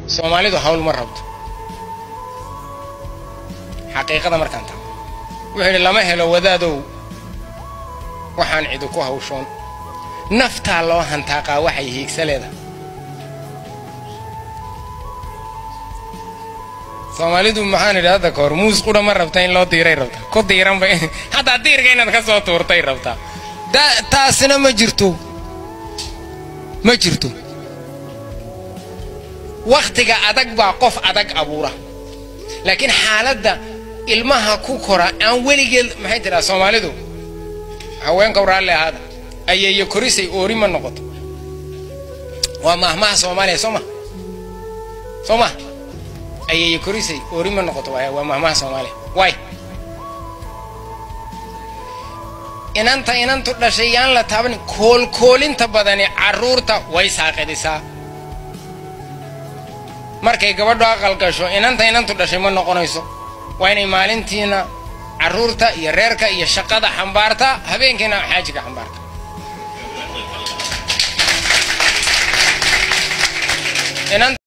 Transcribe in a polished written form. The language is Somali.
Soomaalidu hawl ma rabto xaqiiqada markaan tago. Wuxuu yidhi lama helo wadaadow waxaan cidi ku hawshoon, naftaa loo hantaaqaa waxay hiigsa leedahay. Soomaalidu maxaan idhi hadda kahor, muus qudha ma rabta in loo diiray rabta, ku diiranba haddaa diirka inaad ka soo tuurtay rabtaa. Taasina ma jirto, ma jirto. Wakhtiga adag baa qof adag abuura, laakiin xaaladda ilmaha ku kora aan weligeed maxay tidhaha Soomaalidu, haweenkaw raalli ahaada, ayeeyo korisay oori ma noqoto. Waa maahmaha Soomaaliya, soo ma soo ma? Ayeeyo korisay oori ma noqoto, waa maahmaha Soomaaliya. Waay inanta inantu dhashay yaan la taabanin, koolkoolinta badani carruurta way saaqidisaa. Markay gabadhu aqal gasho inanta inantu dhashay ma noqonayso, waa inay maalintiina carruurta iyo reerka iyo shaqada xambaarta, habeenkiina xaajiga xambaarta.